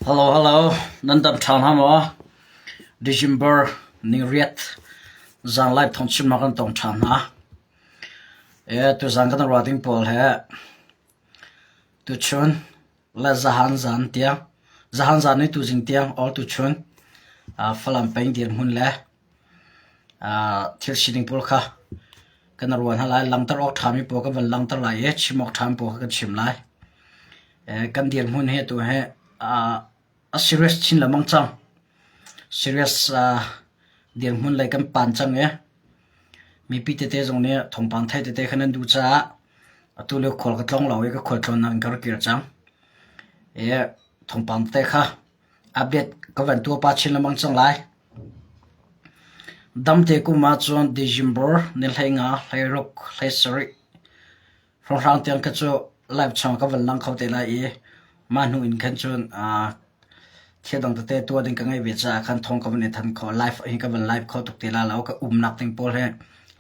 Hello hello nan dam ṭha hna maw? December ni riat zan live thawngchimnak kan tong ṭhan hna. E tuzan kan ruah ding pawl he tuchun le zahan zan tiang zahan zan ni tuzing tiang or tuchun Falam peng dirhmun le thil sining pawl kha kan ruah hna lai. Langhter awk ṭhami pawl kan van langhter lai i chim awk ṭhami pawl kha kan chim lai. Kan dirhmun hi atu hi a serious chin lengmang cang. Serious dirhmun lei kan pan cang i mipi tete zong nih thawngpang thei tete kha nan duh caah atu lio khual ka tlawng lo i ka khualtlawnnak in ka rak kir cang. I thawngpang tete kha update ka van tuah pah chin lengmang cang lai. Damte kum ahcun December ni 15, 16, 17 hrawnghrang tiang kha cu live chung ka van lang kho te lai i mah hnu in khan cun thil dang tete tuah ding ka ngeih ve caah khan thawng ka van i thanh kho live hi ka van live kho tuk ti la lo ka umnak ding pawl hi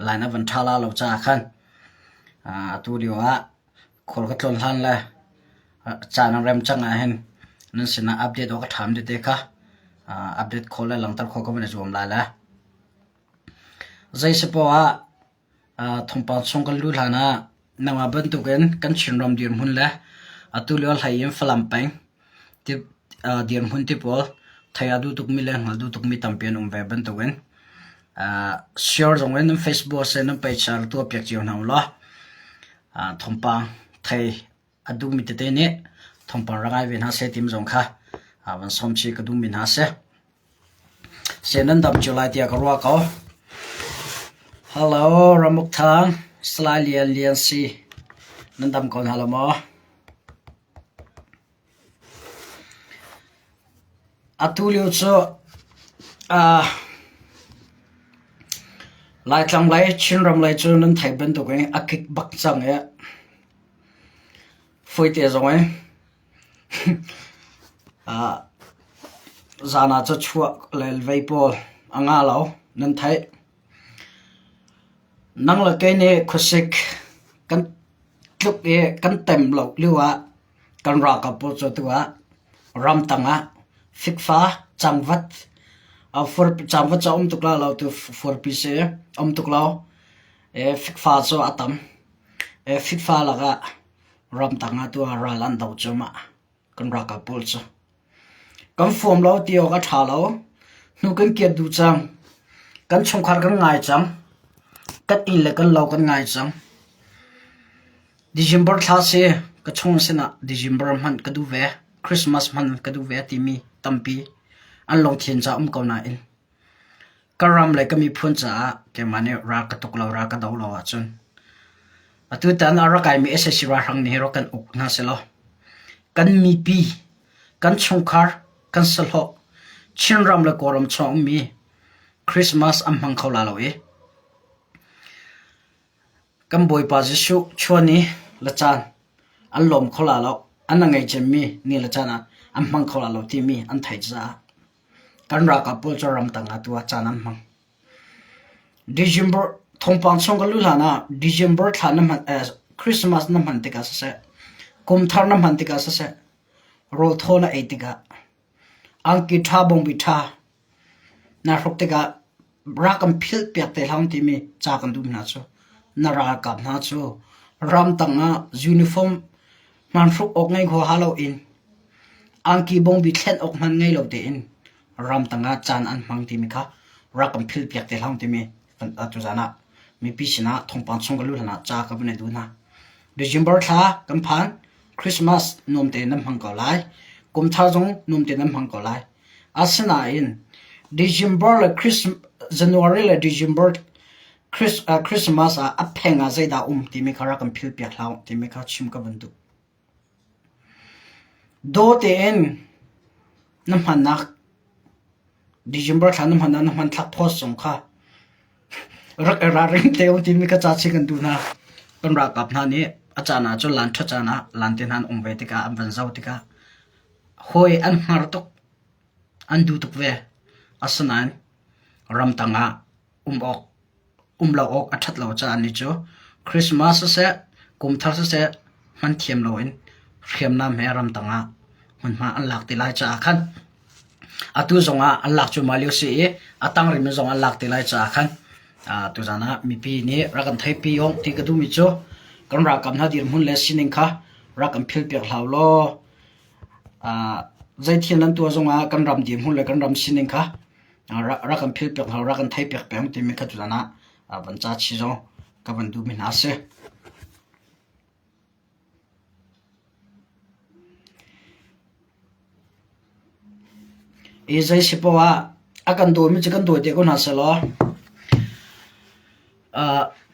line a van ṭha la lo caah khan atu lio ah khual ka tlawn hlan le caan a rem cang ahhin nan sinah update awk a ṭham tete kha update khawh le langhter khawh ka van i zuam lai le. Zei si poah ah thawngpang chung kan luh hlan ah nangmah bantukin kan Chinram dirhmun le atu lio hlei in Falam peng dirhmun ti pawl thei a duh tukmi le hngal duh tukmi tampi an um ve bantukin share zong in nan Facebook seh nan page ah tuah piak cio hna ulaw thawngpang thei a duhmi tete nih thawngpang rak ngai ve hna seh timi zong kha van sawm chih ka duhmi hna a si. Seh nan dam cio lai tiah ka ruah ko. Hello, Ramuk Thang, Salai Lian Lian Si. Nan dam ko hna lo maw? Atu lio cu Laitlang lei Chinram lei cu nan theih bantukin a kik bak cang i fawite zong in zan ah cachuah le vei pawl a nga lo nan theih. Nang le kei nih khuasik kan tluk i kan tem lo lio ah Kan ralkap pawl cu atu ah ramtang ah fikfa cangvat cangvat cu a um tuk lai lo tu furpi si um tuk lo i fikfa cu a tam i fikfa lakah ramtang ah tu ah ral an do cuahmah kan ralkap pawl cu. Kan fuam lo ti awk a ṭha lo. Hnu kan kiat duh cang. Kan chungkhar kan ngai cang. Kan inn le kan lo kan ngai cang. December thla si ka chung sinah December hmanh ka duh ve, Christmas hmanh ka duh ve timi tampi an lungthin ca um ko nain ka ram le ka miphun caah keimah nih ral ka tuk lo, ral ka do lo ahcun atutan a rak kaimi sac ralhrang nih hi rak kan uk hna sehlaw kan mipi, kan chungkhar, kan sahlawh, Chinram le Kawlram chung a ummi Christmas an hmang kho la lo i Kan Bawipa Jesuh chuan i le caan an lawm kho la lo, an a ngei cemmi ni le caan ah an hmang kho la lo timi an theih caah kan ralkap pawl cu ramtang ah tu ah caan an hmang. December thawngpang chung ka luh hlan ah December thla na hman eh, Christmas na hman tikah siseh, kum thar na hman tikah siseh, rawl thaw na ei tikah angki ṭha bawngbi ṭha naa hruk tikah rak kan philhpiak te hlah timi ca kan duh hna cu na ralkap hna cu ramtang ah uniform hmanhruk awk ngei huaha loin angki bawngbi thlen awk hmanh ngei lo tein ramtang ah caan an hmang timi kha rak kan philhpiak te hlah timi tuzaan ah mipi sinah thawngpang chung ka luh hlan ah ca ka van i duh hna. December thla kan phan Christmas nuam tein nan hmang ko lai. Kum thar zong nuam tein nan hmang ko lai. Asinain December le January le December Christmas ah a pheng ah zeidah um timi kha rak kan philpiak hlah u timi kha chim ka van duh. Daw tein na hmannak December thla na hmannak na hmanthlak post zong kha rak i ralring te u timi kha ca chim kan duh hna. Kan ralkap hna nih a caan ah cun lan ṭha caan ah lan te hna an um ve tikah an van zoh tikah Hawi an hngar tuk, an duh tuk ve. Asinain ramtang ah um awk, um lo awk a ṭhat lo caah ni cu Christmas siseh, kum thar siseh hman thiam loin hriamnam he ramtang ah. hmunhma an lak te lai caah khan atu zongah an lak cuahmah lio si i a tang rihmi zong an lak te lai caah khan tuzan ah mipi nih rak kan theihpi awk ti ka duhmi cu kan ralkap hna dirhmun le sining kha rak kan philpiak hlah u law zeithil nan tuah zongah kan ram dirhmun le kan ram sining kha rak kan philpiak hlah u, rak kan theihpiak peng timi kha tuzan ah van ca chih zong ka van duhmi hna a si. I zei si poah ah a kan dawmi cu kan dawi te ko hna sehlaw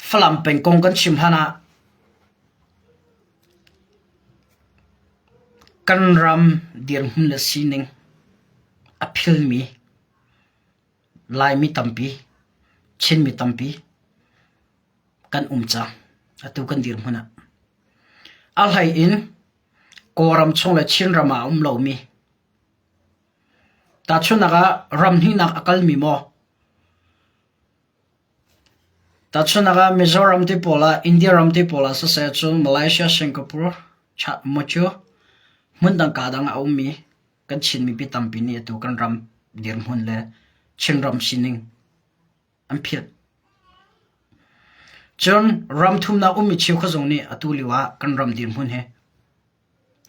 Falam peng kong kan chim hlan ah kan ram dirhmun le sining a philmi Laimi tampi, Chinmi tampi kan um cang. Atu kan dirhmun ah. A hlei in Kawlram chung le Chinram ah a um lomi tahchunhnak ah ram hnihnak a kalmi maw tahchunhnak ah Mizoram te pawl ah India ram te pawl ah siseh cun Malaysia, Singapore, maw cu hmundang kaa dang ah a ummi kan Chin mipi tampi nih atu kan ram dirhmun le Chinram sining an philh. Cun ram thumnak ummi cheukhat zong nih atu lio ah kan ram dirhmun hi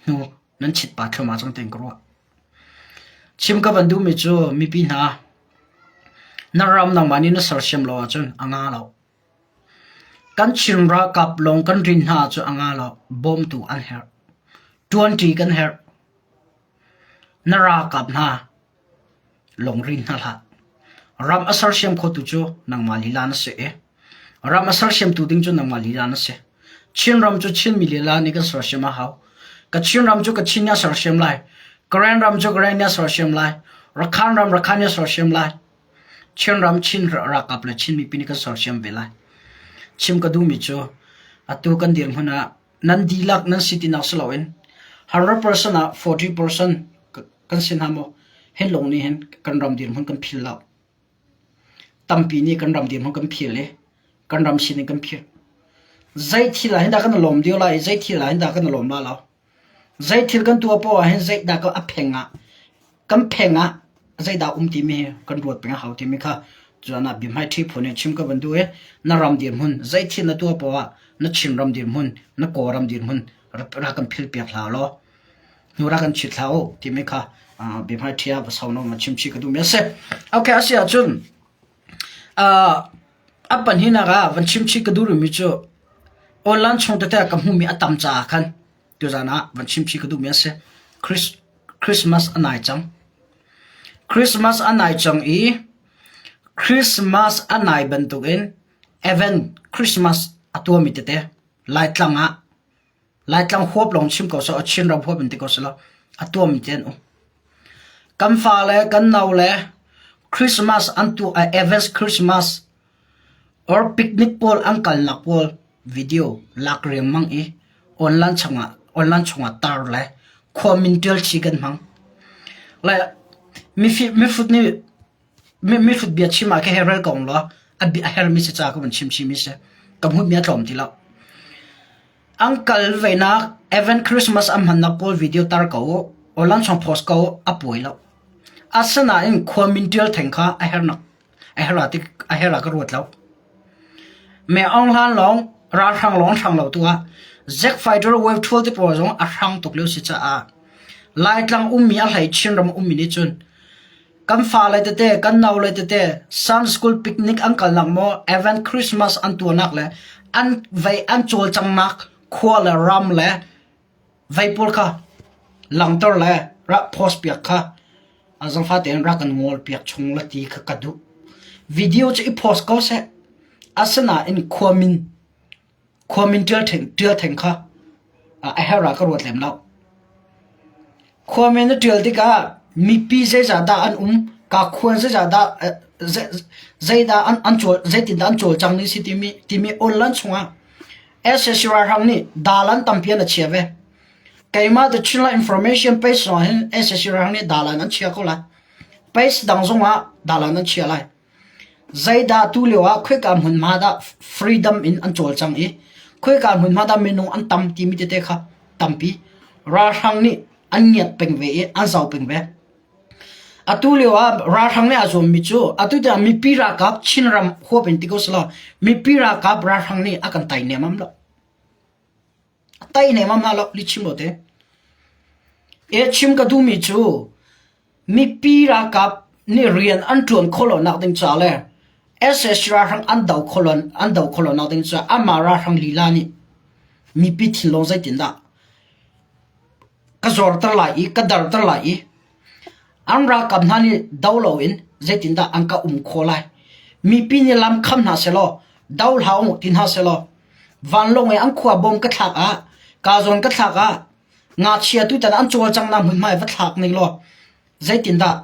hnu nan chit pah thluahmah cang tiin ka ruah. Chim ka van duhmi cu mipi hna na ram nangmah nih na sersiam lo ahcun a nga lo. Kan Chin ralkap lawng kan rin hna cu a nga lo. Bawmtu an herh. Ṭuanṭi kan herh. Na ralkap hna lungrin hna hlah. Ram a sersiam khotu cu nangmah lila na si i ram a sersiamtu ding cu nangmah lila na si. Chinram cu Chinmi lila nih kan sersiam a hau. Kachin ram cu Kachin nih a sersiam lai. Karen ram cu Karen nih a sersiam lai. Rakhan ram Rakhan nih a sersiam lai. Chinram Chin ralkap le Chin mipi nih kan sersiam ve lai. Chim ka duhmi cu atu kan dirhmun ah nan dihlak nan si tinak si loin 100% ah 40% kan si hna maw hin lawng nih hin kan ram dirhmun kan phil lo. Tampi nih kan ram dirhmun kan phil i kan ram sining kan phil. Zei thil ah hin dah kan i lawm deuh lai i zei thil ah hin dah kan i lawm la lo. Zei thil kan tuah poah ah hin zeidah a pheng ah kan pheng ah zeidah um timi hi kan ruat peng a hau timi kha cun ah biahmaiṭhi phun in chim ka van duh i na ram dirhmun zei thil na tuah poah ah na Chin ram dirhmun na Kawlram dirhmun rak kan phil piak hlah law hnu rak kan chit hlah u timi kha biahmaiṭhi ah va sau nawn chim chih ka duhmi a si. Okay, a si ahcun a pahnihnak ah van chim chih ka duh rihmi cu online chung tete ka hmuhmi a tam caah khan tuzan ah van chim chih ka duhmi a si. Christmas a nai cang. Christmas a nai cang i Christmas a nai bantukin event Christmas a tuahmi tete Laitlang ah Laitlang huap lawng chim ko seh, Chinram huap in ti ko seh law a tuahmi te an um. Kan fale, kan naule Christmas an tuah, Advance Christmas or picnic pawl an kalnak pawl video lak riangmang i online chungah online chungah tar le khua min ṭial chih kan hmang. Le mifut nih mihrut bia chim ah khin hei rel ko law a bia a hermi si ca ka vun chim chihmi si. Ka hmuhmi a tlawm ti lo. An kal venak Advent Christmas an hmannak pawl video tar ko u, online chung post ko u, a puai lo. Asinain khua min ṭial theng kha a hernak a her tik a her ah ka ruat lo. Me Aung Hlan lawng ralhrang lawng hrang lo tu ah Zack Fighter wave thul te pawl zong a hrang tuk lio si caah Laitlang ummi a hlei Chinram ummi nih cun Kan fale tete, kan naule tete Sunday school picnic an kalnak maw, Advent Christmas an tuahnak le an vei an cawlcanghnak khua le ram le vei pawl kha langhter le rak post piak kha a zangfa tein rak kan ngawl piak chung la ti kha ka duh. Video cu i post ko seh. Asinain khua min Khuamin ṭial theng kha a herh ah ka ruat lem lo. Khuamin na ṭial tikah mipi zeizahdah an um, ka khuan zeizahdah zeidah an an cawl zeitindah an cawlcang ni si timi timi online chungah SAC ralhrang nih dalan tampi an a chia ve. Keimah The Chinland Information page zongah hin SAC ralhrang nih dalan an chia ko lai. Page dang zongah dalan an chia lai. Zeidah tulio ah khoika hmunhma dah freedom in an cawlcang i khoika hmunhma dah minung an tam timi tete kha tampi ralhrang nih An ngiat peng ve i an zau peng ve. Atu lio ah ralhrang nih aa zuammi cu atu tiang mipi ralkap Chinram huap in ti ko selaw mipi ralkap ralhrang nih a kan tai nemam lo. A tai nemam hna lo lihchim lo te. E chim ka duhmi cu mipi ralkap nih rian an ṭuan khawh lonak ding ca le SS ralhrang an do khawh lo an do khawh lonak ding ca amah ralhrang lila nih mipi thinlung zeitindah ka zorter lai i ka darter lai i an ralkap hna nih do loin zeitindah an ka um khawh lai? Mipi nih lam kham hna sehlaw do hlah u ti hna sehlaw vanlawng i an khua bom ka thlak ah ka zawn ka thlak ah ngakchia tutan an cawlcanghnak hmunhma i va thlak ning law zeitindah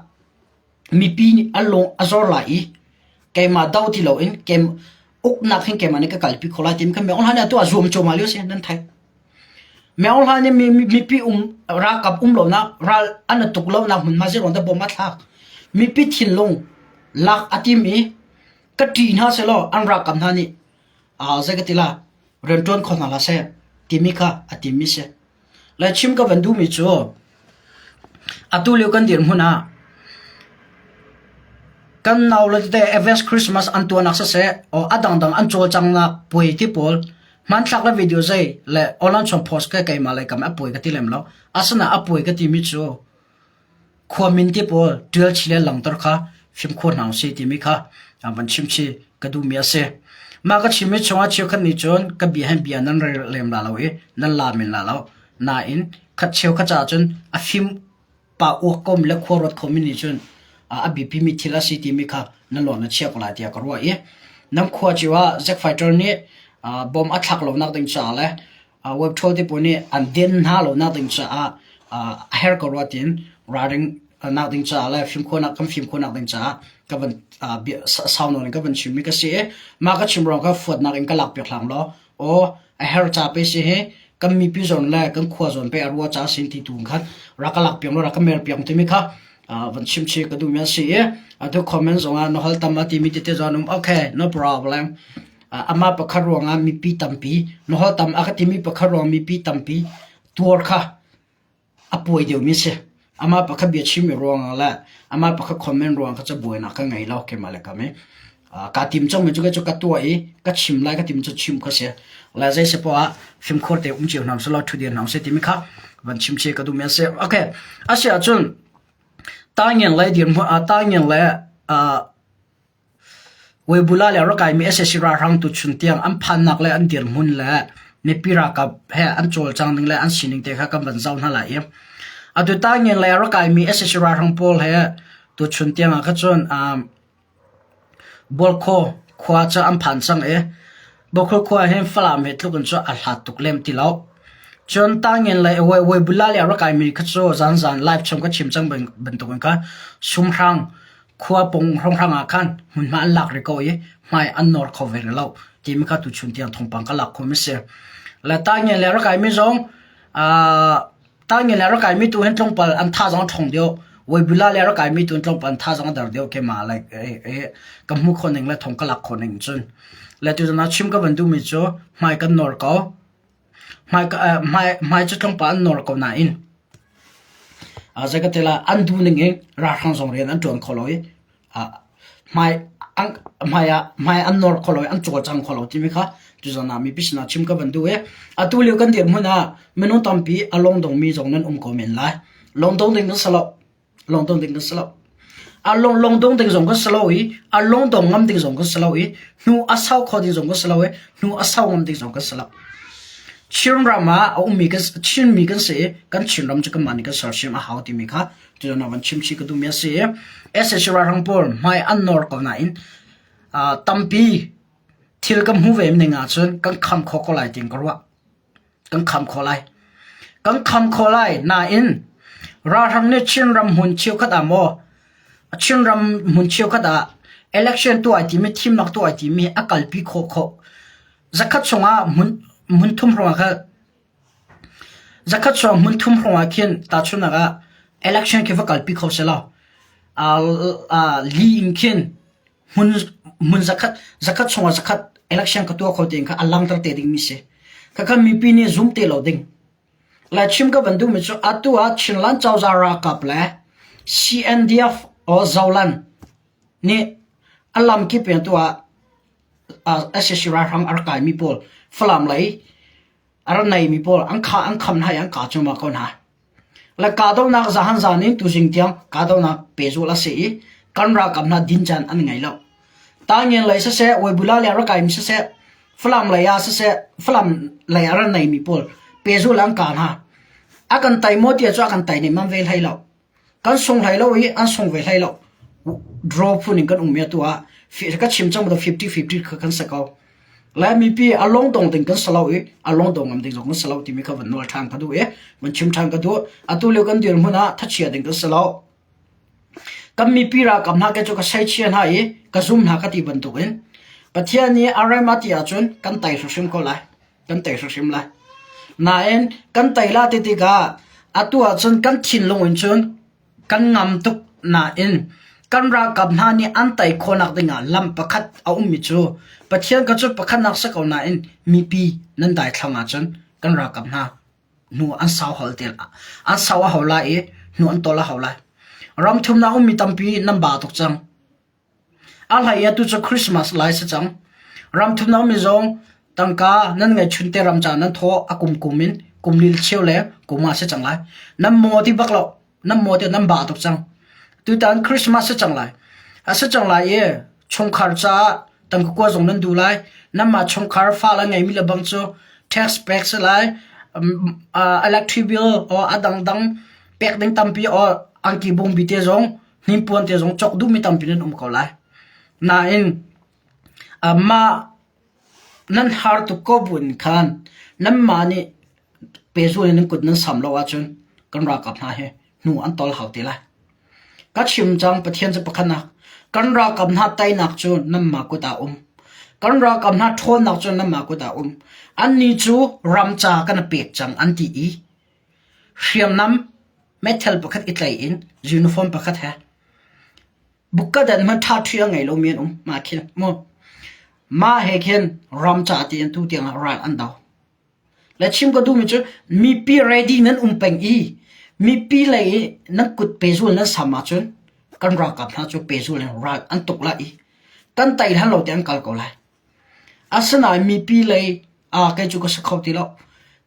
mipi nih an lung a zor lai i keimah do ti loin kem uknak hin keimah nih ka kalpi kho lai timi kha Myo Hla nih atu ah zuam cuahmah lio a si nan theih. Myo Hla nih mipi um ralkap um lonak ral an i tuk lonak hmunhma zeiruang dah bom a thlak. Mipi thinlung lak a tim i ka ṭih hna sehlaw an ralkap hna nih zei ka ti la rianṭuan kho hna hlah seh timi kha a timmi si. Le chim ka van duhmi cu atu lio kan dirhmun ah kan naule tete Advance Christmas an tuahnak siseh or a dangdang an cawlcanghnak puai ti pawl hmanthlak le video zei le online chung post ke keimah lei kam a puai ka ti lem lo. Asinain a puai ka timi cu Khuamin te pawl ṭial chih le langhter kha fimkhur hna usih timi kha van chim chih ka duhmi a si. Mah ka chimmi chungah cheukhat nih cun ka bia hin bia nan rel lem la lo i nan la men la lo. Nain khat cheukhat caah cun a fim pa uak komi le khua ruat khomi nih cun a biapimi thil a si timi kha nan lawng na chia ko lai tiah ka ruah i nan khua cio ah Zack Fighter nih bom a thlak lonak ding caah le web troll te pawl nih an den hna lonak ding caah a herh ko rua tiin ralring nak ding caah le fimkhawhnak kan fimkhawhnak ding caah ka van sau nawn in ka van chimmi ka si i mah ka chim ruang kha fuatnak in ka lak piak hlang law aw a her ca pe si hi kan mipi zawn le kan khua zawn pe a rua ca sin ti tu khan rak ka lak piak law rak ka mer piak timi kha van chim chi ka duhmi a si i atu comment zongah na hol tam a timi tete zawn um okay no problem Amah pakhat ruangah mipi tampi, na holh tam a ka timi pakhat ruang mipi tampi tuar kha a puai deuhmi a si. Amah pakhat bia chimmi ruangah le amah pakhat comment ruang kha cabuainak ka ngei lo keimah le kam i. Kaa tim cangmi cu cu ka tuah i ka chim lai ka tim cu chim kha si. Le zei si poah ah fimkhur te um cio hna usih law ṭhudir hna usih timi kha van chim chih ka duhmi a si. Okay, a si ahcun Taingen le dirhmun Taingen le Weibula le a rak kaimi sac ralhrang tuchun tiang an phannak le an dirhmun le mipi ralkap he an cawlcang ning le an sining te kha kan van zoh hna lai i atu Taingen lei a rak kaimi sac ralhrang pawl he tuchun tiang ah kha cun Bualkhaw khua cu an phan cang i Bualkhaw khua hin Falam he tluk in cu a hlat tuk lem ti lo. Cun Taingen lei Weibula le a rak kaimi kha cu zanzan live chung ka chim cang bantukin kha sumhrang Khua pung hrawnghrang ah khan hmunhma an lak rih ko i hmai an nawr kho ve rih lo timi kha tuchun tiang thawngpang ka lak khawhmi a si. Le Taingen le rak kaimi zong Taingen le rak kaimi tu hin tlawmpal an thazaang a ṭhawng deuh. Weibula le rak kaimi tu hin tlawmpal an thazaang a der deuh keimah like ka hmuh khawh ning le thawng ka lak khawh ning cun. Le tuzan ah chim ka van duhmi cu hmai kan nawr ko. Hmai cu tlawmpal an nawr ko nain Zeikatilah an duh ning in ralhrang zong rian an ṭuan kho lo i hmai an nawr kho lo i an cawlcang kho lo timi kha tuzan ah mipi sinah chim ka van duh i atu lio kan dirhmun ah minung tampi a lungdongmi zong nan um ko men lai. Lungdong ding kan si lo. Lungdong ding kan si lo. A lung lungdong ding zong kan si lo i a lungdong ngam ding zong kan si lo i hnu a sau kho ding zong kan si lo i hnu a sau ngam ding zong kan si lo. Chinram ah a ummi kan Chinmi kan si i kan Chinram cu kanmah nih kan sersiam a hau timi kha tutan ah van chim chih ka duhmi a si i sac ralhrang pawl hmai an nawr ko nain tampi thil kan hmu ve ning ahcun kan kham kho ko lai tiin ka ruah. Kan kham khawh lai. Kan kham khawh lai nain ralhrang nih Chinram hmun cheukhat ah maw Chinram hmun cheukhat ah election tuah ai timi thimnak tuah ai timi a kalpi khawh khawh. Zakhat chungah hmun hmun thum hrawng ah khan zakhat chung hmun thum hrawng ah khin tahchunhnak ah election khi va kalpi kho selaw li in khin hmun zakhat zakhat chungah zakhat election ka tuah kho ti kha a langter te ding mi si. Khakha mipi nih zum te lo ding. Le chim ka van duhmi cu atu ah Chinland cozah ralkap le CNDF or Zoland nih a lamkip in atu ah sac ralhrang a rak kaimi pawl Falam lei a ra neimi pawl an khah an kham hna i an kah cuahmah ko hna. Le kahdohnak zahan zan in tuzing tiang kahdohnak pehzulh a si i kan ralkap hna din caan an ngei lo. Tangen lei siseh, Weibula lei a rak kaimi siseh, Falam lei ah siseh, Falam lei a ra neimi pawl pehzulh an kah hna. A kan tai maw tiah cu a kan tai nih man ve hlei lo. Kan sung hlei lo i an sung ve hlei lo. Draw phun in kan um mi atu ah ka chim cang 50-50 kha kan si ko. Lai mipi a longdong ding kan si lo i a longdong ngam ding zong kan si lo timi kha van nawl ṭhan ka duh i van chim ṭhan ka duh. Atu lio kan dirhmun ah thachia ding kan si lo. Kan mipi ralkap hna ke cu ka seichia hna i ka zum hna ka ti bantukin Pathian nih a rem a ti ahcun kan tei hrimhrim ko lai. Kan tei hrimhrim lai. Nain kan tei la ti tikah atu ahcun kan thinlung in cun Kan ngam tuk nain kan ralkap hna nih an tei khawhnak dingah lam pakhat a ummi cu Pathian ka cu pakhatnak si ko nain mipi nan daithlang ahcun kan ralkap hna hnu an sau hol te an sau a hau lai i hnu an tawl a hau lai. Ram thumnak ummi tampi nan ba tuk cang. A hlei atu cu Christmas lai si cang. Ram thumnak mi zong tangka nan ngeihchun te ram ca nan thaw a kum kum in kum lil cheu le kum ah si cang lai. Nan maw ti bak lo. Nan maw ti nan ba tuk cang. Tutan Christmas si cang lai. A si cang lai i chungkhar caah tangka kua zong nan duh lai. Nanmah chungkhar fa le ngeimi le bang cu tax pek si lai. Um, uh, electric bill or a dangdang pek ding tampi or angki bungbi te zong hnipuan te zong cawk duhmi tampi nan um ko lai. Nain mah nan har tuk ko buin khan nanmah nih pehzul in nan kut nan sam lo ahcun kan ralkap hna hi hnu an tol hau te lai. Ka chim cang Pathian cu pakhatnak kan ralkap hna teinak cu nanmah kut ah um. Kan ralkap hna ṭhawnnak cu nanmah kut ah um. Annih cu ram ca kan pek cang an ti i Hriamnam meithal pakhat i tlaih in uniform pakhat he bukkadan hmanh ṭhaṭhi a ngei lomi an um. Mah khi mu. Mah he khin ram ca tiin tu tiangah ral an do. Le chim ka duhmi cu mipi ready nan um peng i mipi lei i nan kut pehzul nan sam ahcun kan ralkap hna cu pehzul in ral an tuk lai i kan tei hlan lo tiang an kal ko lai. Asinain mipi lei ah kei cu ka si kho ti lo.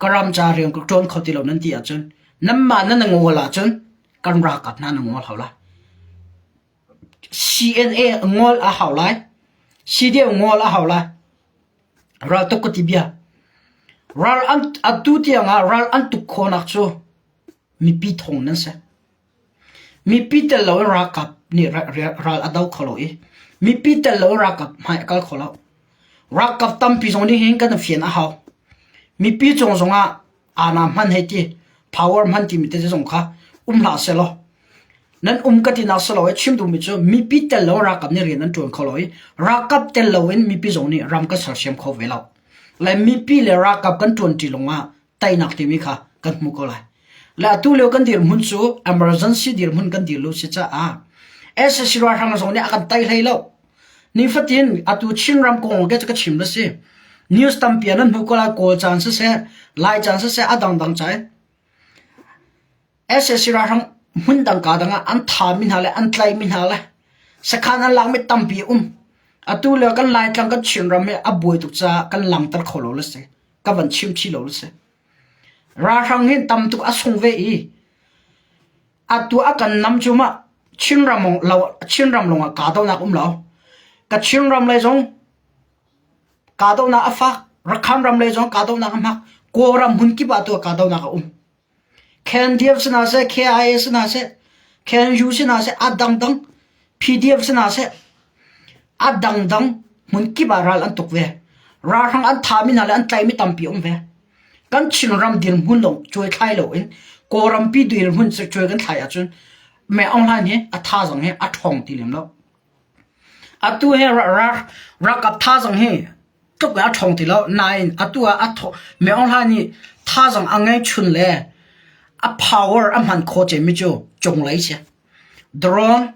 Ka ram ca rian ka ṭuan kho ti lo nan ti ahcun nanmah nan ngawl ahcun kan ralkap hna nan ngawl hau lai. CNA ngawl a hau lai. CDF ngawl a hau lai. Raltuk ka ti bia. Ral an atu tiang ah ral an tuk khawhnak cu mipi thawng nan si. Mipi tel loin ralkap nih ral a do kho lo i mipi tel lo ralkap hmai a kal kho lo. Ralkap tampi zong nih hin kan fian a hau. Mipi cung zongah aana hman hei ti, power hman timi te zong kha um hlah sehlaw nan um ka tinak si lo i chim duhmi cu mipi tel lo ralkap nih rian an ṭuan kho lo i ralkap tel loin mipi zong nih ram kan sersiam kho ve lo. Le mipi le ralkap kan ṭuanṭi lawngah teinak timi kha kan hmu ko lai. Le atu lio kan dirhmun cu emergency dirhmun kan dir lo si caah SAC ralhrang zong nih a kan tei hlei lo. Nifatin atu Chinram kong ke ka chim la si. News tampi an hmu ko lai Kawl caan siseh, Lai caan siseh a dangdang cai. SAC ralhrang hmun dang ka dang ah an tha mi hna le an tlai mi hna le sakhan an lak mi tampi um. Atu lio kan Laitlang kan Chinram hi a buai tuk caah kan langter kho lo la si. Ka van chim chi lo la si. Ralhrang hin tam tuk a sung ve i atu a kan nam cu ma Chinram lo Chinram lawng ah kahdohnak um lo. Ka Chinram lei zong kahdohnak a fak. Rakhine ram lei zong kahdohnak a hmak. Kawlram hmun kip ah tu kahdohnak a um. KNDF si hna seh, KIA si hna seh, KNU si hna seh, a dangdang PDF si hna seh, a dangdang hmun kip ah ral an tuk ve. Ralhrang an thahmi hna le an tlaihmi tampi um ve. Kan Chinram dirhmun lawng cuai thlai loin Kawlrampi dirhmun cuai kan thlai ahcun Mei Aung Hlaing hi a thazaang hi a ṭhawng ti lem lo. Atu hi ralkap thazaang hi tluk in a ṭhawng ti lo. Nain atu ah a Min Aung Hlaing nih thazaang a ngeihchun le a power a hman khawh cemmi cu cunglei si. Drone,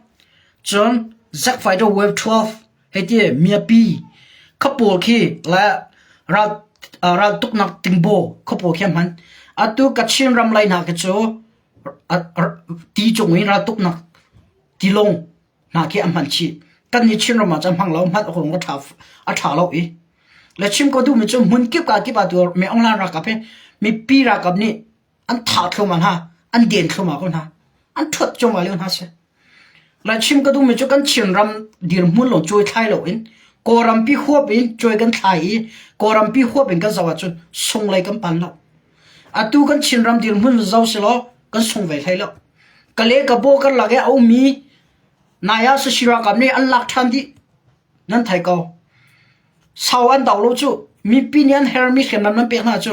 cun Zack Fighter Wave 12 hei ti miapi kha pawl khi le ral raltuknak tingbaw kha pawl khi a hman. Atu Kachin ram lei hna khi cu ti cung in raltuknak tilawng hna khi an hman chih. Kannih Chinram ah cun hmang lo hmanh awk a ṭha a ṭha lo i. Le chim ko duhmi cu hmun kip ka kip ah tu Min Aung Hlaing ralkap hi mipi ralkap nih an thah thluahmah hna, an den thluahmah ko hna. An ṭhuat cuahmah lio hna si. Le chim ka duhmi cu kan Chinram dirhmun lawng cuai thlai loin Kawlrampi huap in cuai kan thlai i Kawlrampi huap in kan zoh ahcun sunglei kan pan lo. Atu kan Chinram dirhmun zoh silaw kan sung ve hlei lo. Kale ka baw karlak i a ummi nai ah Sashi ralkap nih an lak ṭhan dih. Nan thei ko. Sau an do lo cu mipi nih an hermi hriamnam nan pek hna cu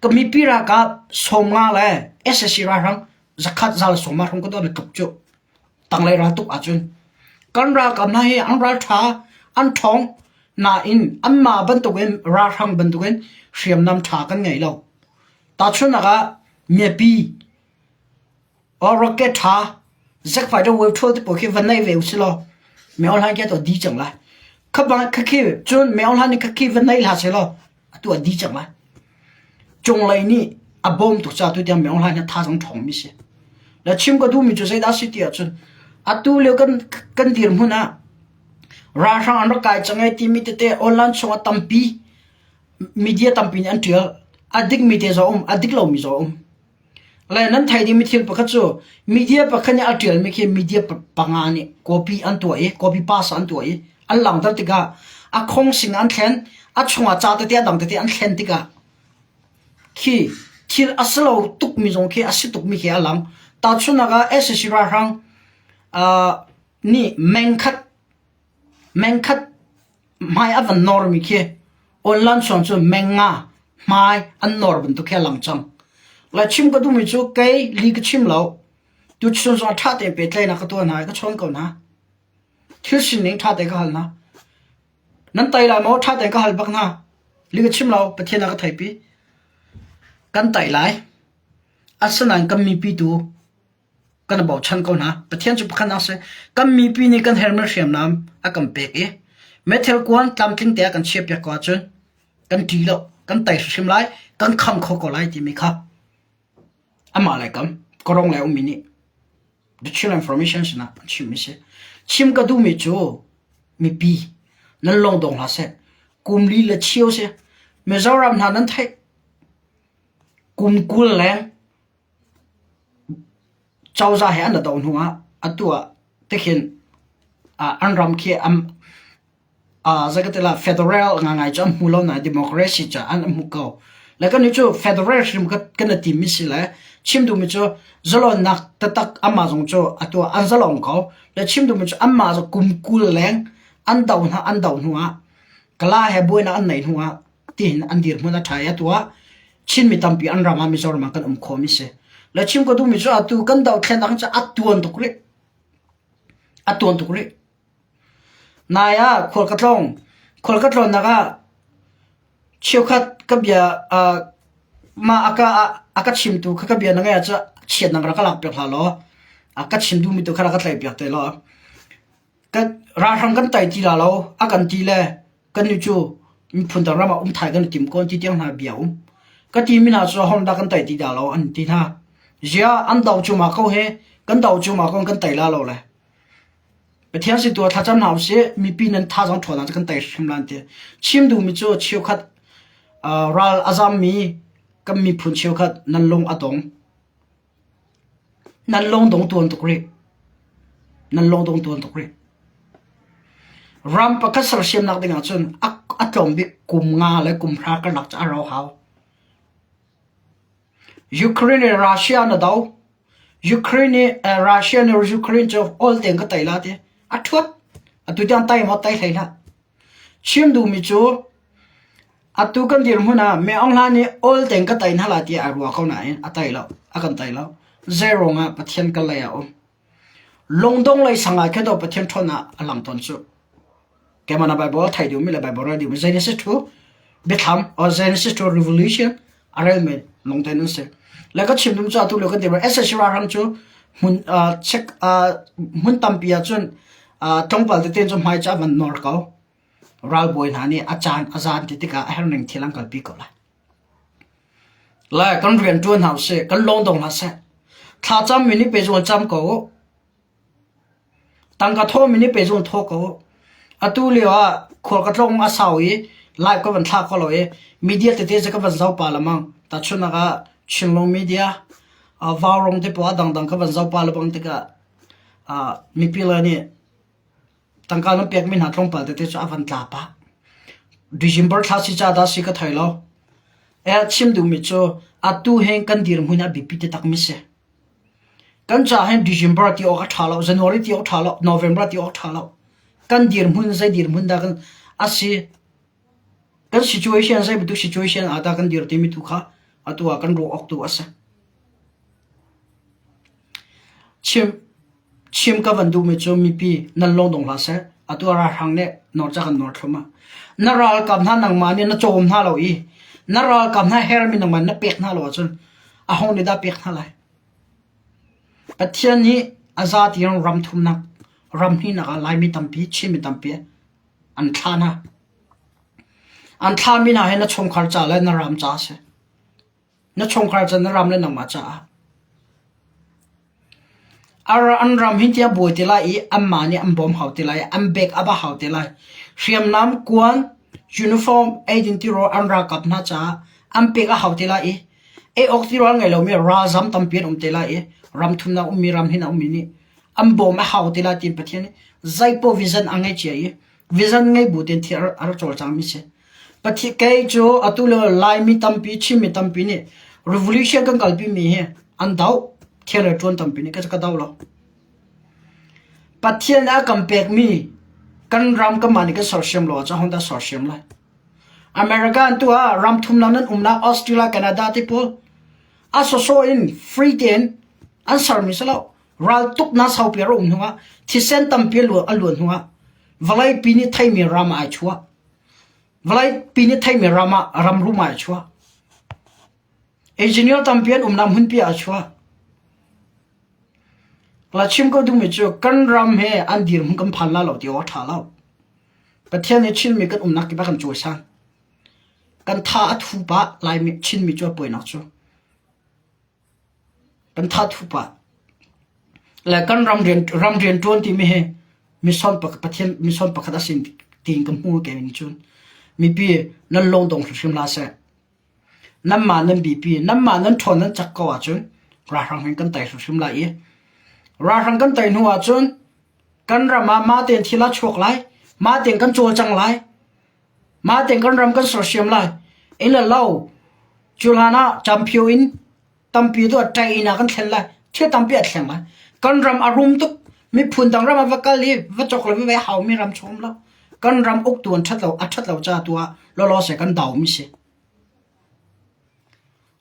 ka mipi ralkap 50 le SSC ralhrang zakhat zal sawma hrong ka don tluk cu tanglei ral tuk ahcun kan ralkap hna hi an ral ṭha an ṭhawng nain anmah bantukin ralhrang bantukin hriamnam ṭha kan ngei lo. Tahchunhnak ah miapi Rocket ṭha zakfai deuh ṭhual te pawl khi van nei ve usih law meo hlan khi atu a di cang lai. Kha bang khakhi cun meo hlan nih khakhi van nei hlah sehlaw atu a di cang lai. Cunglei nih a bawm tuk caah tutiang meo hlan hi thazaang ṭhawngmi si. Le chim ka duhmi cu zeidah a si ti ahcun atu lio kan kan dirhmun ah ralhrang an rak kai cang ai timi tete online chungah tampi media tampi nih an ṭial. A dikmi te zong a um, a dik lomi zong a um. Le nan theih dingmi thil pakhat cu media pakhat nih a ṭialmi khi media panga nih copy an tuah i copy paste an tuah i an langhter tikah a khong sing an thlen a chungah ca tete a dang tete an thlen tikah khi thil a si lo tukmi zong khi a si tukmi khi a lang. Tahchunhnak ah SAC ralhrang uh, nih mengkhat mengkhat hmai a van nawrmi khi online chung cu menga hmai an nawr bantuk khi a lang cang. Lai chim ka duhmi cu kei li ka chim lo. Tuchun zong ṭha tein pehtlaihnak ka tuah hna i ka chawn ko hna. Thil sining ṭha tein ka hal hna. Nan tai lai maw? Ṭha tein ka hal bak hna. Li ka chim lo, Pathian a ka theipi. Kan tai lai. Asinain kan mipi tu kan i bochan ko hna. Pathian cu pakhat a si. Kan mipi nih kan hermi hriamnam a kan pek i meithal kuan tlamtling te a kan chiahpiak ko ahcun kan ṭih lo, kan tei hrimhrim lai, kan kham kho ko lai timi kha amah le kam korong le ummi nih the chill information sinah an chimmi si. Chim ka duhmi cu mipi nan lawng dong hlah seh. Kum li le chio si. Mizoram hna nan theih. Kum 20 leng Cozah he an i doh hnuah atu ah tikhin an ram khi zeikatilah federal ngaingai cu an hmu lo nain democracy cu an hmu ko. Le kannih cu federal hrim kan i timmi si le chim duhmi cu zalonnak taktak anmah zong cu atu ah an zalong ko. Le chim duhmi cu anmah cu kum 20 leng an doh hna an doh hnuah Kala he buainak an neih hnuah tihin an dirhmun a ṭha i atu ah Chinmi tampi an ram ah Mizoram ah kan um khawhmi si. Le chim ka duhmi cu atu kan dohthlennak cu a tuan tuk rih. A tuan tuk rih. Nai ah khual ka tlawng. Khual ka tlawnnak ah cheukhat ka bia uh, mah a ka a ka chimtu kha ka bia na ngai ahcun chiatnak rak ka lak piak hlah law a ka chim duhmi tu kha rak ka tlaih piak te law Kan ralhrang kan tai ti la lo a kan ti le kannih cu miphun dang ram ah um thai kan i tim ko an ti tiang hna bia um. Ka timi hna cu Honda kan tai ti dah lo an ti hna. Ziah an do cu ma ko he kan do cu ma ko kan tai la lo le. Pathian si tu ah thlacam hna usih mipi nan thazaang ṭhawn ah kan tai hrim la an ti. Chim duhmi cu cheukhat uh, ral a zammi kan miphun cheukhat nan lung a dong. Nan lungdong tuan tuk rih. Nan lungdong tuan tuk rih. Ram pakhat sersiamnak ding ahcun a, a tlawm bik kum nga le kum hra karlak cu a rau hau. Ukraine le Russia na do. Ukraine nih uh, Russia nih Ukraine cu all tein ka tei la ti. A thuat. Atu tiang tai maw tai hlei hlah. Chim duhmi cu atu kan dirhmun ah Min Aung Hlaing nih awl tein ka tei hna lai tiah ai ruah ko nain a tei lo, a kan tei lo. Zeiruang ah Pathian kan lei ah a um. Lungdong lei sang ah khin Pathian ṭhawnnak a lang tawn cu. Keimah na Bible thei duhmi le Bible rel duhmi Genesis to biathlam or Genesis to Revelation a relmi lungten an si. Le ka chim dum cu atu lio kan dirhmun SSC ralhrang cu hmun uh, check uh, hmun tampi ah cun uh, tlawmpal tete cu hmai cu a van nor ko. Ralbawi hna nih a caan a zan ti tikah a herning thil an kalpi ko lai. Le kan rian ṭuan hna usih, kan lawng dong hna seh. Thlacam mi nih pehzul cam ko u. Tangka thawh mi nih pehzul thaw ko u. Atu lio ah khual ka tlawng a sau i live ka van thlah kho lo i media tete cu ka van zoh pah lengmang. Tahchunhnak ah Chinlung media, Vaurawng te pawl a dangdang ka van zoh pah lebang tikah mipi le nih Tangka nan pekmi hna tlawmpal tete cu a van tla pah. December thla si ca dah si ka thei lo. Eh, chim duhmi cu atu he kan dirhmun a biapi taktakmi si. Kan ca hin December ti awk a ṭha lo, January ti awk ṭha lo, November ti awk ṭha lo. Kan dirhmun zei dirhmun dah kan a si. Kan situation zei bantuk situation ah dah kan dir timi tu kha atu ah kan ruah awk tu a si. Chim Chim ka van duhmi cu mipi nan lawng dong hlah seh. Atu ah ralhrang nih nawl ca kan nawl thluahmah. Na ralkap hna nangmah nih na cawm hna lo i na ralkap hna hermi nangmah na pek hna lo ahcun aho nih dah pek hna lai? Pathian nih a za tiang ram thumnak, ram hnihnak ah Laimi tampi, Chinmi tampi an thlah hna. An thlahmi hna hi na chungkhar ca le na ram ca a si. Na chungkhar cu na ram le nangmah caah. An ram hin tiah buai te lai i anmah nih an bawm hau te lai i an bek a ba hau te lai. Hriamnam, kuan, uniform, eidin tirawl an ralkap hna caah an pek a hau te lai i ei awk tirawl ngei lomi ralzam tampi an um te lai i ram thumnak ummi ram hin a ummi nih an bawm a hau te lai tiin Pathian nih zeipaoh vision a ngei cia i vision ngei bu tein thil a rak cawlcangmi si. Pathian kei cu atu le Laimi tampi, Chinmi tampi nih revolution kan kalpi mi hi an doh. Thil le ṭuan tampi nih ka do lo. Pathian a kan pekmi kan ram kanmah nih kan sersiam lo ahcun ahodah sersiam lai? America an tu ah ram thumnak nan umnak Australia, Canada ti pawl a sawsawh in free tein an sermi si lo. Ral tuknak saupi a um hnuah thisen tampi a luan hnuah vawleipi nih theimi ram ah ai chuah. Vawleipi nih theimi ram ah ram rum ah ai chuah. Engineer tampi an umnak hmunpi ah a chuah. La chim ko duhmi cu kan ram he an dirhmun kan phan la lo ti awk a ṭha lo. Pathian nih Chinmi kan umnak kip ah kan cawisan. Kan tha a thu pah Laimi Chinmi cu a puainak cu. Kan tha thu pah. Le kan ram rian ram rian ṭuan timi hi mission pakhat Pathian mission pakhat a si tiin ka hmu ke ning cun mipi nan lung dong hrimhrim hlah seh. Nanmah nan bipi, nanmah nan ṭhawn nan cak ko ahcun ralhrang hin kan tei hrimhrim lai i ralhrang kan tei hnu ahcun kan ram ah mah tein thil a chuak lai, mah tein kan cawlcang lai, mah tein kan ram kan sersiam lai. Inn le lo cu hlan ah camphio in tampi tu a ṭai in ah kan thlen lai, thil tampi a thleng lai. Kan ram a rum tuk, miphun dang ram ah va kal i va cawk le va ve haumi ram chung um lo. Kan ram uktu an ṭhat lo, a ṭhat lo ca tu ah lawlaw se kan daumi si.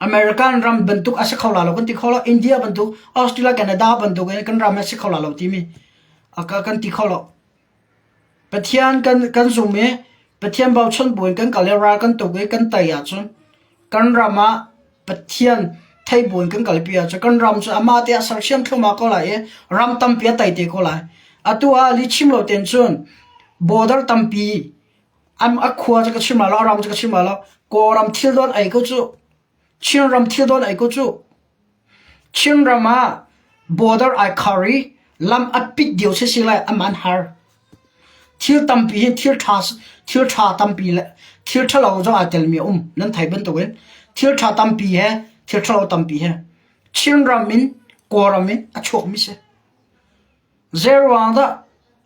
American ram bantuk a si kho la lo kan ti kho lo. India bantuk, Australia, Canada bantuk in kan ram a si kho la lo timi a kan ti kho lo. Pathian kan kan zum i Pathian bochan buin kan kal i ral kan tuk i kan tei ahcun kan ram ah Pathian thei buin kan kalpi ahcun kan ram cu amah te a sersiam thluahmah ko lai i ram tampi a tei te ko lai. Atu ah lihchim lo tein cun border tampi am a khua cu ka chim lai lo, a ram cu ka chim lai lo. Kawlram thil dawn ei ko cu. Chinram thil dawn ei ko cu. Chinram ah border ai khar i lam a pit dio sisi lai a man har. Thil tampi hi thil ṭha thil ṭha tampi le thil ṭhalo zong aa telmi a um. Nan thei bantukin thil ṭha tampi he thil ṭhalo tampi he Chinram in Kawlram in a chuakmi si. Zeiruang dah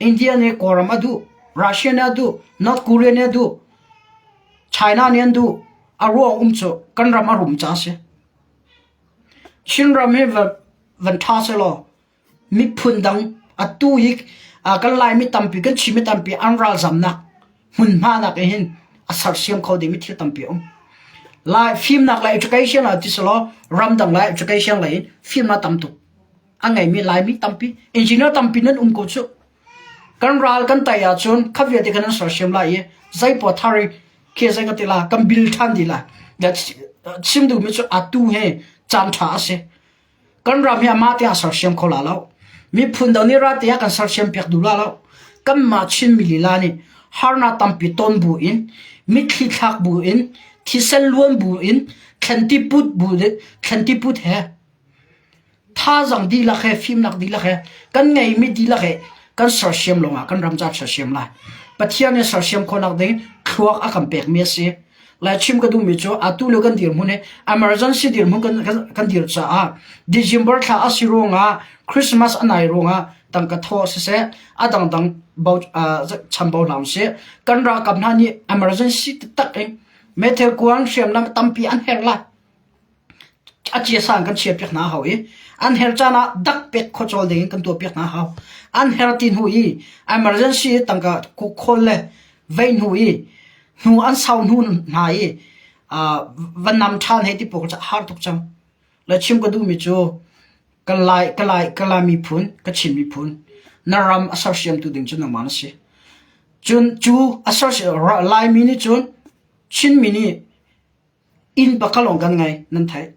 India nih Kawlram a duh, Russia nih a duh, North Korea nih a duh, China nih an duh, a ruang um cu kan ram a rum ca a si. Chinram hi van ṭha sehlaw miphun dang atu hi kan Laimi tampi kan Chinmi tampi an ralzamnak hmunhma nak hin a sersiam kho dingmi thil tampi a um. Lai fimnak le education ah ti selaw ramdang lai education lei in fimnak tam tuk a ngeimi Laimi tampi engineer tampi nan um ko cu. Kan ral kan tai ahcun kha vialte kan an sersiam lai i zeipaw thar i khi zei ka ti la kan bil ṭhan dih lai. Chim duhmi cu atu he caan ṭha a si. Kan ram hi amah te a sersiam kho la lo. Miphun dang nih ra te ah kan sersiam piak duh la lo. Kanmah Chinmi lila nih harnak tampi ton bu in, mitthli thlak bu in, thisen luan bu in, Thlanti put bu thlanti put he Thazaang dihlak he fimnak dihlak he kan ngeimi dihlak he kan sersiam lawngah kan ram ca sersiam lai. Pathian nih sersiam khawhnak ding thluak a kan pekmi a si. Lai chim ka duhmi cu atu lio kan dirhmun hi emergency dirhmun kan, kan, kan dir caah December thla a si ruangah Christmas a nai ruangah tangka thaw siseh a dangdang bo, uh, chambau hna usih. Kan ralkap hna nih emergency taktak in meithal kuang hriamnam tampi an herh lai. A ciasa in kan chiahpiak hna a hau i an her caan ah dak pek khuacawl ding in kan tuahpiak hna a hau. An her ti hnu i emergency tangka khawl le vei hnu i hnu an sau hnu hna i va nam ṭhan hei ti pawl cu a har tuk cang. Le chim ka duhmi cu ka Lai, ka Lai, ka Lai miphun, ka Chin miphun, na ram a sersiamtu ding cu nangmah na si. Cun cu a sersiam Laimi nih cun Chinmi nih Inn pakhat lawng kan ngei, nan theih.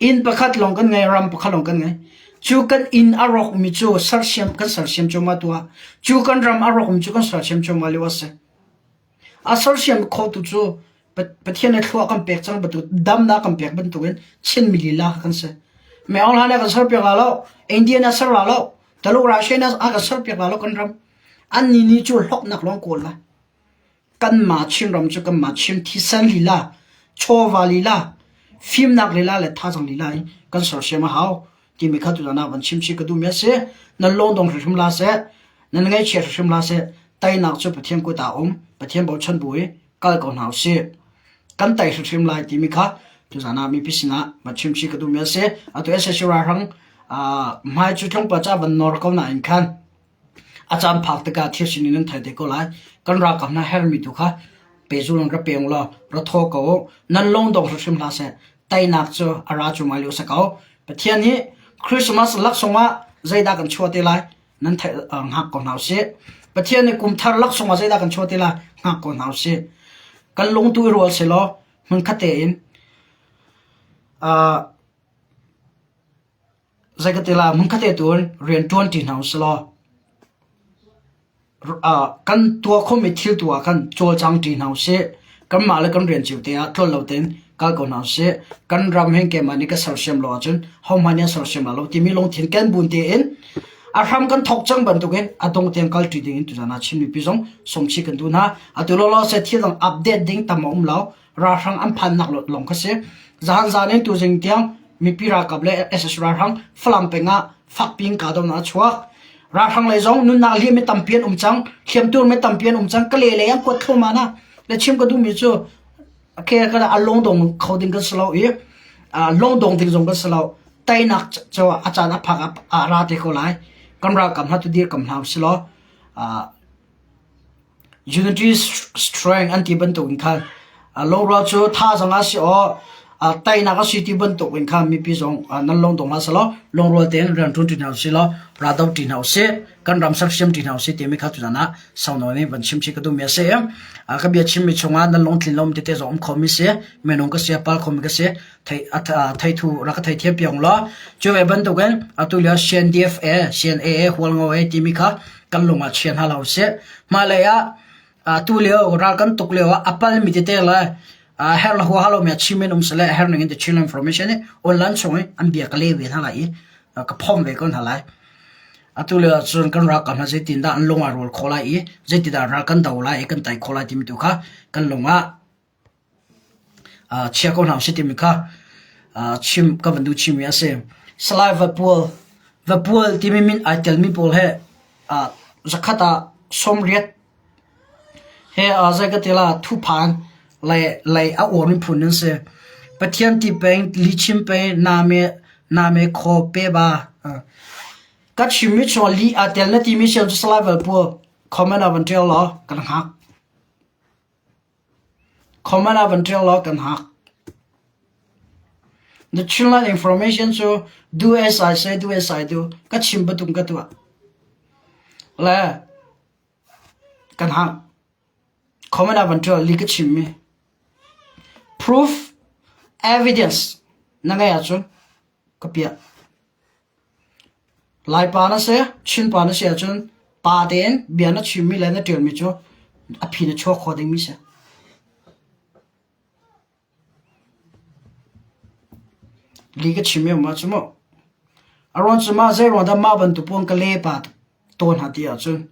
Inn pakhat lawng kan ngei, ram pakhat lawng kan ngei. Cu kan inn a rawkmi cu sersiam kan sersiam cuahmah tu ah, cu kan ram a rawkmi cu kan sersiam cuahmah lio a si. A sersiam khotu cu Pathian nih thlua kan pek cang bantuk, damnak kan pek bantukin Chinmi lila kan si. Mei Aung Hlaing nih a kan serpiak la lo, India nih a ser la lo, Taluk Russia nih a kan serpiak la lo kan ram. Annih nih cu hlawknak lawng kawl lai. Kanmah Chinram cu kanmah Chin thisen lila, chawva lila, fimnak lila le thazaang lila in kan sersiam a hau timi kha tuzan ah van chimchih ka duhmi a si. Nan lungdong hrimhrim hlah seh, nan ngaihchia hrimhrim hlah seh. Teinak cu Pathian kut ah a um. Pathian bochan bu i kal ko hna usih. Kan tei hrimhrim lai timi kha tuzan ah mipi sinah van chimchih ka duhmi a si. Atu SAC ralhrang hmai cu tlawmpal ca van nawr ko nain khan A caan phak tikah thil sining nan thei te ko lai. Kan ralkap hna herhmi tu kha pehzul in ra pe ulaw ra thaw ko u. Nan lungdong hrimhrim hlah seh. Teinak cu a ra cu mai lio si ko. Pathian nih Christmas laksawng ah zeidah kan chuah te lai nan theih hngak ko hna usih. Pathian nih kum thar laksawng ah zeidah kan chuah te lai hngak ko hna usih. Kan lung tu i rual sehlaw hmunkhat tein uh, Zei ka ti lai, hmunkhat te tu in rian ṭuan ṭi hna usih law kan tuah khawhmi thil tu ah khan cawlcang ṭi hna usih. Kanmah le kan rian cio te ah tlol lo tein kal ko hna usih. Kan ram hin keimah nih ka sersiam lo ahcun hohmanh nih an sersiam lai lo timi lungthin ken bun tein a hram kan thawk cang bantukin a dong tiang kal ṭi ding in tuzan ah Chin mipi zong sawmchih kan duh hna. Atu lawlaw se thil dang update ding tam a um lo. Ralhrang an phannak lawng kha si. Zahan zan in tuzing tiang mipi ralkap le SS ralhrang Falam peng ah fakpi in kahdohnak a chuak. Ralhrang lei zong nunnak liam mi tampi an um cang, hliamtur mi tampi an um cang. Ka le lei an kuat thluahmah na. Le chim ka duhmi cu ke ka a lungdong kho ding kan si lo i lungdong ding zong kan si lo. Teinak cu a caan a phak a ra te ko lai. Kan ralkap hna tu dir kam hna usih law Unity strength an ti bantuk in khan lungrual cu thazaang a si aw teinak a si ti bantuk in khan mipi zong nan lungdong hlah selaw lungrual tein rian ṭuan ṭi hna usih law raldo ṭi hna usih kan ram sersiam ṭi hna usih timi kha tuzan ah saunawn in van chim chih ka duhmi a si. Ka bia chimmi chungah nan lungtlin lo tete zong um khomi si minung ka si a pal khomi ka si theithu rak ka theithiam piak law cu ve bantukin atu lio CNDF-A CNAA Hualngo A timi kha kan lung ah chia hna lo sih. Hmailei ah atu lio ral kan tuk lio ah a palmi tete le herh le huaha lomi a chim in um sile herh ning in the Chinland Information i online chung i an bia ka le ve hna lai i ka phom ve ko hna lai. Atu lio ahcun kan ralkap hna zeitindah an lung ah rual khawh lai i zeitindah ral kan do lai i kan tai khawh lai timi tu kha kan lung ah Chia ko hna usih timi kha chim ka van duh chimmi a si. Salai Vapual, Vapual timi min ai telmi pawl he zakhat ah 80 he zei ka ti la thuphan lei lei a uarmi phun an si. Pathian ti peng, lihchim peng, name name khaw pe ba. Ka chimmi chung lih aa tel na timi sian cu Salai Valpual comment ah van ṭial law kan hngak. Comment ah van ṭial law kan hak. The Chinland information cu do as I say, do as I do. Ka chim bantuk ka tuah. Le kan hak. Comment ah van ṭial li ka chimmi. Proof, evidence na ngeih ahcun ka piah. Laipa na si, Chinpa na si ahcun pa tein bia na chimmi le na ṭialmi cu a phi na chuak kho dingmi si. Li ka chim em ma cu mu. A ruang cu mah zei ruang dah mah bantuk puan ka le pa tawn hna ti ahcun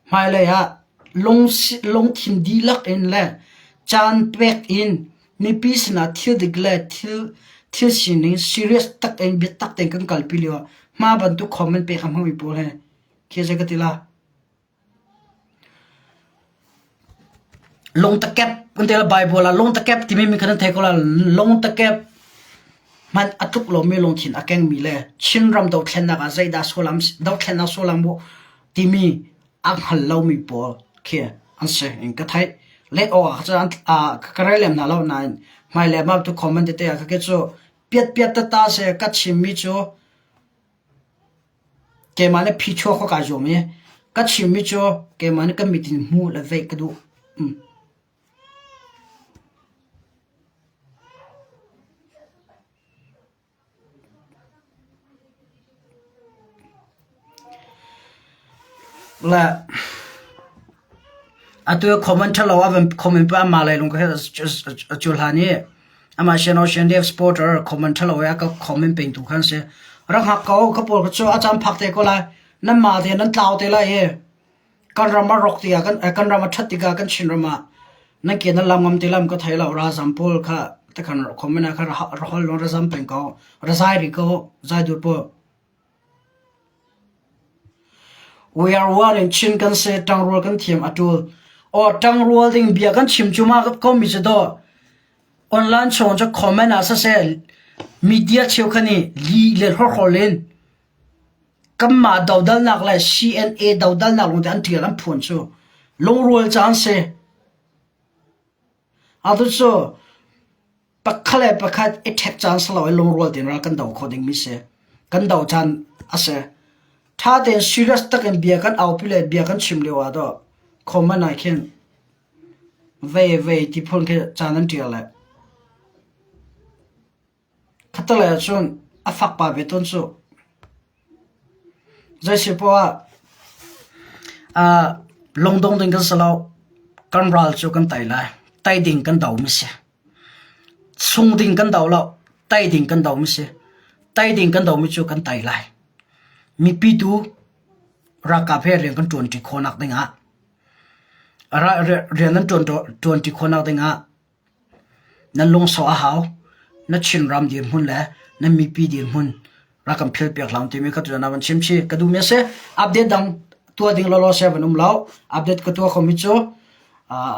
hmailei ah lungthin dihlak in le caan pek in mipi sinah thil dik le thil thil sining serious tak in biatak tein kan kalpi lio ah mah bantuk comment pek a hmangmi pawl he khi zei ka ti la. Lungtakep kan ti lai Baibal ah lungtakep timi mi kha nan thei ko lai. Lungtakep hmanh a tluk lomi lungthin a kengmi le Chinram dothlennak ah zeidah sullam dothlennak sullam timi a hngal lomi pawl khi an si in ka theih. Let awk ah cun ka rel lem hna lo nain hmailei ah tu comment tete ah kha cu piatpiat tata seh ka chimmi cu Keimah nih phichuak kha kaa zuam i ka chimmi cu keimah nih ka mit in hmuh le veih ka duh. Le atu comment ṭhalo a van comment pa amah lei lung ka a cul hlan i Amah Sian Dev supporter comment ṭhalo i a ka comment pengtu khan si. Rak hngak ko, ka pawl ka cu a caan phak te ko lai. Nan mah te nan tlau te lai i kan ram a rawk tikah kan kan ram a ṭhat tikah kan Chin ram ah nan ke nan lam ngam ti lam ka thei lo ralzam pawl kha takhan comment ah kha ra hol lo ra zam peng ko ra zai rih ko zai dur pawl We are one in Chin kan si, ṭangrual kan thiam a ṭul. Aw ṭangrual ding bia kan chim cu ma ko mi cu daw. Online chung cu comment ah siseh media cheukhat nih lih le hlawhrawl in kanmah dodalnak le CNA dodalnak lawngte an ṭial an phuan cu lungrual caan si. Atu cu pakhat le pakhat i ṭhek caan si lo i lungrual tein ral kan do khawh dingmi si. Kan do caan a si. Ṭha tein serious takin bia kan aupi le bia kan chim lio ah dawh comment ah khin Vei vei ti phun khi caan an ṭial le khattelei ahcun a fak pah ve tawn cu. Zei si poah ah lungdong ding kan si lo. Kan ral cu kan tei lai. Tei ding kan do mi si. Sung ding kan do lo. Tei ding kan do mi si. Tei ding kan do mi cu kan tei lai. Mipi tu ralkap he rian kan ṭuanṭi khawhnak dingah Rian nan ṭuanṭi khawhnak dingah nan lungsau a hau. Na Chinram dirhmun le na mipi dirhmun rak kan philpiak hlah timi kha tutan ah van chim chih ka duhmi a si. Update dang tuah ding lawlaw sia van um lo. Update ka tuah khomi cu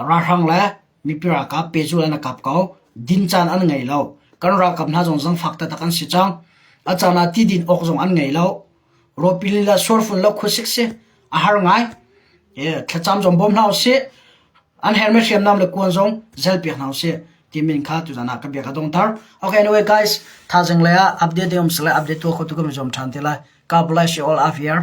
ralhrang le mipi ralkap pehzulh an kap ko. Din caan an ngei lo. Kan ralkap hna zong zangfak taktak an si cang. A caan ah ti din awk zong an ngei lo. Rawpi lila suarfun lo khuasik si a har ngai. Thlacam zong bawm hna usih. An hermi hriamnam le kuan zong zelpiak hna usih timin kha tuzan ah ka bia ka dongter. Okay, anyway guys, thazing le ah update um sile update tuah kho tu kan zom than te lai. God bless you all out here.